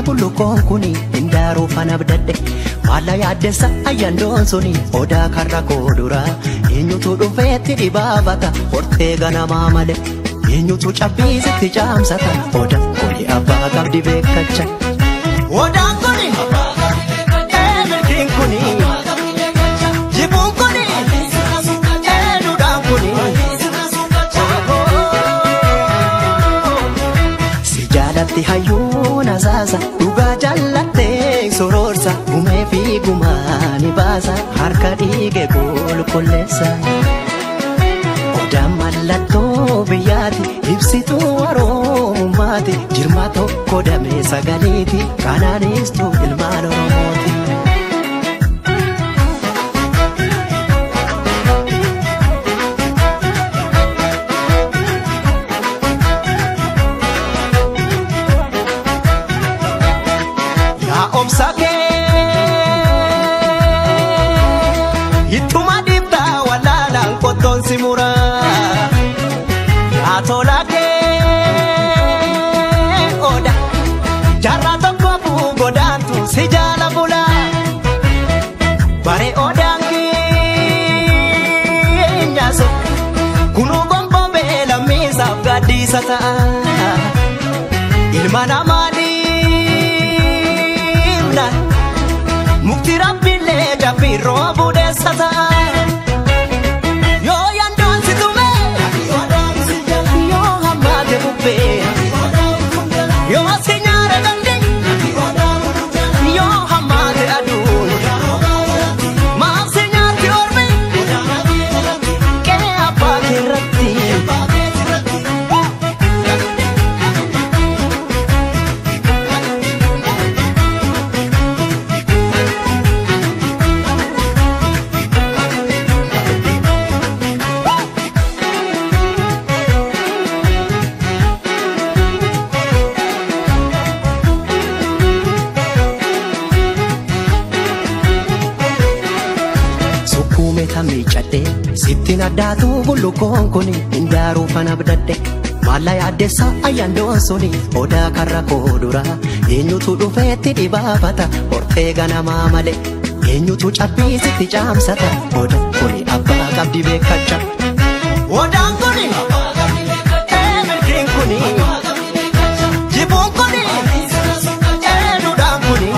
miiccadhee bullukoon kuni hindaaruu fana abdadhe maalla yaaddessa ayyandoon suni odaa karra koo dura eenyutu dhufeetti dhibaafata hortee ganamaa malee eenyutu cabbiisitti caamsata odaa kuni abbaa qabdi beekacha. Odaan kuni milkiin kuni jibuun kuni duudhaan kuni. Si jaalatti hayyuun asaasa dhugaa jaallattee sororsa gumee fi gumaa ni baasa harka dhiige qulqulleessa. Odaan mallattoo biyyaati ibsituu waroomumaati jirma tokko damee sagaleeti kanaanistuu ilmaan Oromooti. Yaa obsa kee ittuma dhiibtaa wallaalaan qottoon si muraa. Yaa tola kee oda jaarraa tokko godaantu si jaala bula bare odaan keenyaaso kunuu gonbobee lammiisaaf gaaddiisa ta'a ilma namaa dhiibna mukti rabbiillee jabbii roobu deessa ta'a. Yoo yandoon si tume yoo hammaate bubbee yoo si nyaara gandi yoo hammaate aduun maaf si nyaarti ormi qe'ee abbaa keerratti. Sukkuume miiccadhee sittiin addaatu bullukoon kuni hindaaruu fana abdadhe maalla yaaddessa ayyandoon suni odaa karra koo dura eenyutu dhufeetti dhibaafata hortee ganamaa malee eenyutu cabbiisitti caamsata odaa kuni abbaa qabdi beekacha. Odaan kuni milkiin kuni jibuun kuni duudhaan kuni.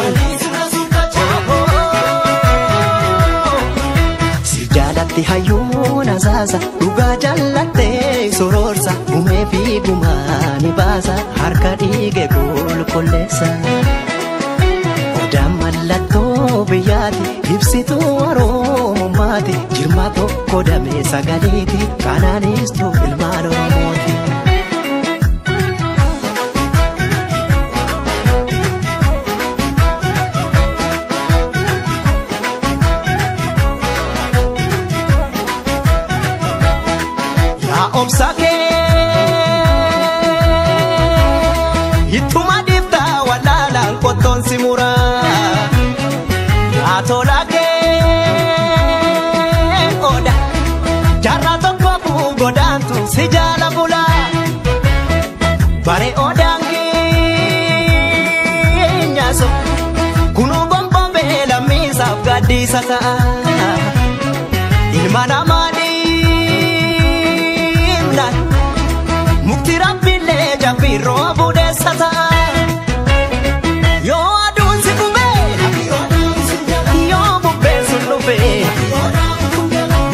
Si jaalatti hayyuun asaasa dhugaa jaallattee sororsa gumee fi gumaa ni baasa harka dhiige qulqulleessa. Odaan mallattoo biyyaati ibsituu waroomumaati jirma tokko damee sagaleeti kanaanistuu ilmaan Oromooti. Yaa obsa kee ittuma dhiibtaa wallaalaan qottoon si muraa. Yaa tola kee oda jaarraa tokko godaantu si jaala bula bare odaan keenyaaso kunuu gonbobee lammiisaaf gaaddiisa ta'a ilma namaa dhiibna mukti rabbiillee jabbii roobu deessa ta'a. Yoo aduun si gubee yoo bubbeen sun dhufee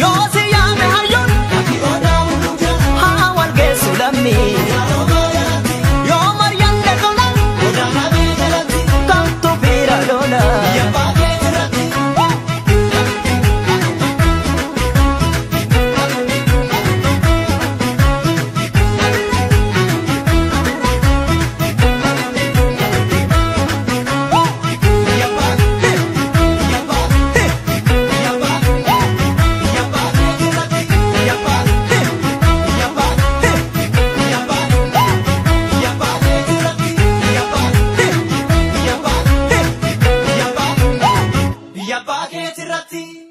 yoo si yaame hayyuun haa wal geessu lammii yoo maryaan lola kamtu bira lola. Biyya abbaa keetirratti.